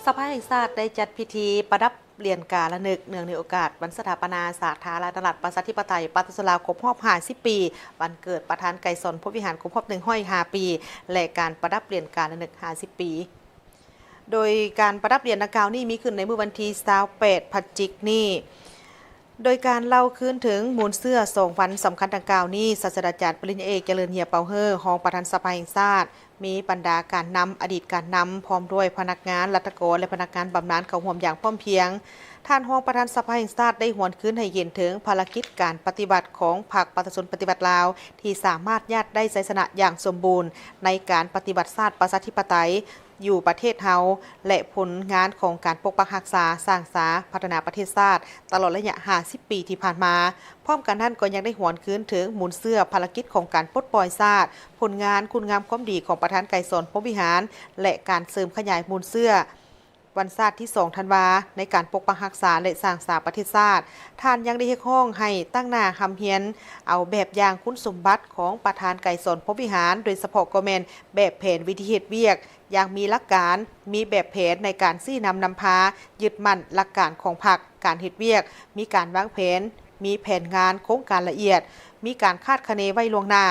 ສະພາແຫ່ງຊາດໄດ້ຈັດພິທີປະດັບຫຼຽນກາລະນຶກ ເນື່ອງໃນໂອກາດວັນສະຖາປະນາສາທາລະນະລັດ ປະຊາທິປະໄຕ ປະຊາຊົນລາວ ຄົບຮອບ ຫ້າສິບ ປີ, ວັນເກີດປະທານໄກສອນ ພົມວິຫານ ຄົບຮອບ ໜຶ່ງຮ້ອຍຫ້າ ປີ ແລະ ການປະດັບຫຼຽນກາລະນຶກ ຫ້າສິບ ປີ. ໂດຍການປະດັບຫຼຽນດັ່ງກ່າວນີ້ມີຂຶ້ນໃນມື້ວັນທີ ຊາວແປດ ພະຈິກນີ້. ໂດຍການເລົ່າຄືນເຖິງມູນເຊື້ອສອງວັນສຳຄັນດັ່ງກ່າວນີ້, ສາດສະດາຈານປະລິນຍາເອກ ຈະເລີນ ເຮຍເປົາເຮີ ຮອງປະທານສະພາແຫ່ງຊາດ, ມີບັນດາການນຳ, ອະດີດການນຳ, ພ້ອມດ້ວຍພະນັກງານ, ລັດຖະກອນ ແລະ ພະນັກງານບຳນານເຂົ້າຮ່ວມຢ່າງພ້ອມພຽງ. ທ່ານຮອງປະທານສະພາແຫ່ງຊາດໄດ້ຫວນຄືນໃຫ້ເຫັນເຖິງພາລະກິດການປະຕິວັດຂອງພັກປະຊາຊົນປະຕິວັດລາວ ທີ່ສາມາດຍາດໄດ້ໄຊຊະນະຢ່າງສົມບູນໃນການປະຕິວັດຊາດປະຊາທິປະໄຕ ຢູ່ປະເທດເຮົາ ແລະ ຜົນງານຂອງການປົກປັກຮັກສາ, ສ້າງສາ, ພັດທະນາປະເທດຊາດ ຕະຫຼອດໄລຍະ ຫ້າສິບ ປີທີ່ຜ່ານມາ. ພ້ອມກັນນັ້ນກໍຍັງໄດ້ຫວນຄືນເຖິງມູນເຊື້ອພາລະກິດຂອງການປົດປ່ອຍຊາດ, ຜົນງານຄຸນງາມຄວາມດີຂອງປະທານໄກສອນ ພົມວິຫານ ແລະ ການເສີມຂະຫຍາຍມູນເຊື້ອວັນຊາດທີສອງ ທັນວາ ໃນການປົກປັກຮັກສາ ແລະ ສ້າງສາປະເທດຊາດ. ທ່ານຍັງໄດ້ຮຽກຮ້ອງໃຫ້ຕັ້ງໜ້າຮ່ຳຮຽນເອົາແບບຢ່າງຄຸນສົມບັດຂອງປະທານໄກສອນ ພົມວິຫານ, ໂດຍສະເພາະກໍແມ່ນ ແບບແຜນວິທີເຮັດວຽກຢ່າງມີຫຼັກການ, ມີແບບແຜນໃນການຊີ້ນຳນຳພາ, ຍຶດໝັ້ນຫຼັກການຂອງພັກ, ການເຮັດວຽກມີການວາງແຜນ, ມີແຜນງານໂຄງການລະອຽດ, ມີການຄາດຄະເນໄວ້ລ່ວງໜ້າ,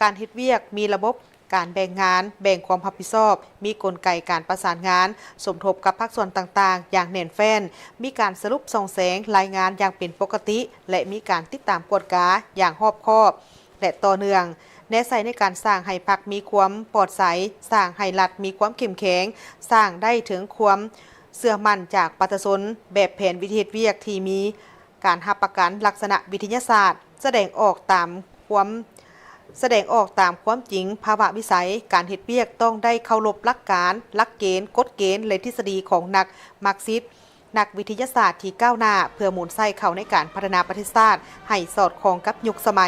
ການເຮັດວຽກມີລະບົບການແບ່ງງານ, ແບ່ງຄວາມຮັບຜິດຊອບ, ມີກົນໄກການປະສານງານ, ສົມທົບກັບພາກສ່ວນຕ່າງໆຢ່າງແໜ້ນແຟ້ນ, ມີການສະຫຼຸບສ່ອງແສງລາຍງານຢ່າງເປັນປົກກະຕິ ແລະ ມີການຕິດຕາມກວດກາຢ່າງຮອບຄອບ ແລະ ຕໍ່ເນື່ອງ, ແນໃສ່ໃນການສ້າງໃຫ້ພັກມີຄວາມປອດໃສ, ສ້າງໃຫ້ລັດມີຄວາມເຂັ້ມແຂງ, ສ້າງໄດ້ເຖິງຄວາມເຊື່ອໝັ້ນຈາກປະຊາຊົນ, ແບບແຜນວິທີເຮັດວຽກທີ່ມີການຮັບປະກັນລັກສະນະວິທະຍາສາດ, ສະແດງອອກຕາມຄວາມ ສະແດງອອກຕາມຄວາມຈິງ, ພາວະວິໄສ, ການເຮັດວຽກຕ້ອງໄດ້ເຄົາລົບຫຼັກການ, ຫຼັກເກນ, ກົດເກນ ແລະ ທິດສະດີຂອງນັກມາກຊິດ, ນັກວິທະຍາສາດທີ່ກ້າວໜ້າ ເພື່ອໝູນໃຊ້ເຂົ້າໃນການພັດທະນາປະເທດຊາດໃຫ້ສອດຄ່ອງກັບຍຸກສະໄໝ.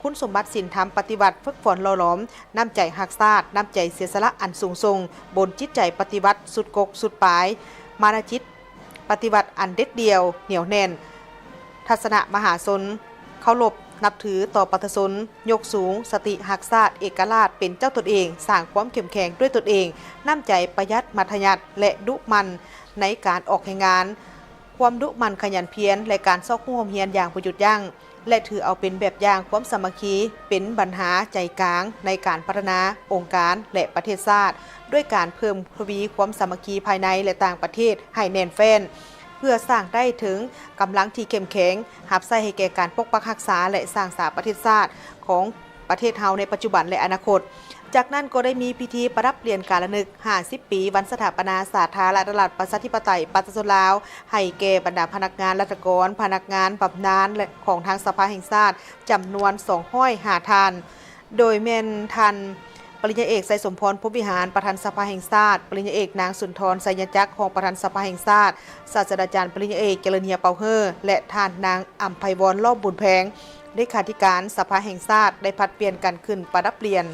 ຄຸນສົມບັດສິນທຳປະຕິວັດຝຶກຝົນຫຼໍ່ຫຼອມນ້ຳໃຈຮັກຊາດ, ນ້ຳໃຈເສຍສະຫຼະອັນສູງສົ່ງ, ບົນຈິດໃຈປະຕິວັດສຸດກົກສຸດປາຍ, ມານະຈິດປະຕິວັດອັນເດັດດ່ຽວໜຽວແໜ້ນ, ທັດສະນະມະຫາຊົນ, ເຄົາລົບນັບຖືຕໍ່ປະຊາຊົນ, ຍົກສູງສະຕິຮັກຊາດເອກະລາດເປັນເຈົ້າຕົນເອງ, ສ້າງຄວາມເຂັ້ມແຂງດ້ວຍຕົນເອງ, ນ້ຳໃຈປະຢັດມັດທະຍັດ ແລະ ດຸໝັ່ນໃນການອອກແຮງງານ, ຄວາມດຸໝັ່ນຂະຫຍັນພຽນ ແລະ ການຊອກຮູ້ຮ່ຳຮຽນຢ່າງບໍ່ຢຸດຢັ້ງ ແລະ ຖືເອົາເປັນແບບຢ່າງຄວາມສາມັກຄີ ເປັນບັນຫາໃຈກາງໃນການພັດທະນາອົງການ ແລະ ປະເທດຊາດ, ດ້ວຍການເພີ່ມທະວີຄວາມສາມັກຄີພາຍໃນ ແລະ ຕ່າງປະເທດໃຫ້ແໜ້ນແຟ້ນ, ເພື່ອສ້າງໄດ້ເຖິງກຳລັງທີ່ເຂັ້ມແຂງ, ຮັບໃຊ້ໃຫ້ແກ່ການປົກປັກຮັກສາ ແລະ ສ້າງສາປະເທດຊາດຂອງ ປະເທດເຮົາໃນປັດຈຸບັນ ແລະ ອະນາຄົດ. ຈາກນັ້ນກໍໄດ້ມີພິທີປະດັບຫຼຽນກາລະນຶກ ຫ້າສິບ ປີ ວັນສະຖາປະນາສາທາລະນະລັດ ປະຊາທິປະໄຕ ປະຊາຊົນລາວ ໃຫ້ແກ່ບັນດາພະນັກງານລັດຖະກອນ, ພະນັກງານບຳນານ ແລະ ຂອງທາງສະພາແຫ່ງຊາດ ຈຳນວນ ສອງຮ້ອຍຫ້າ ທ່ານ, ໂດຍແມ່ນທ່ານ ປະລິນຍາເອກ ໄຊສົມພອນ ພົມວິຫານ ປະທານສະພາແຫ່ງຊາດ, ປະລິນຍາເອກ ນາງ ສຸນທອນ ໄຊຍະຈັກ ຮອງປະທານສະພາແຫ່ງຊາດ, ສາດສະດາຈານ ປະລິນຍາເອກ ຈະເລີນ ເຮຍເປົາເຮີ ແລະ ທ່ານນາງ ອຳໄພວອນ ລ້ອມບຸນແພງ ເລຂາທິການສະພາແຫ່ງຊາດ ໄດ້ຜັດປ່ຽນກັນຂຶ້ນປະດັບຫຼຽນ.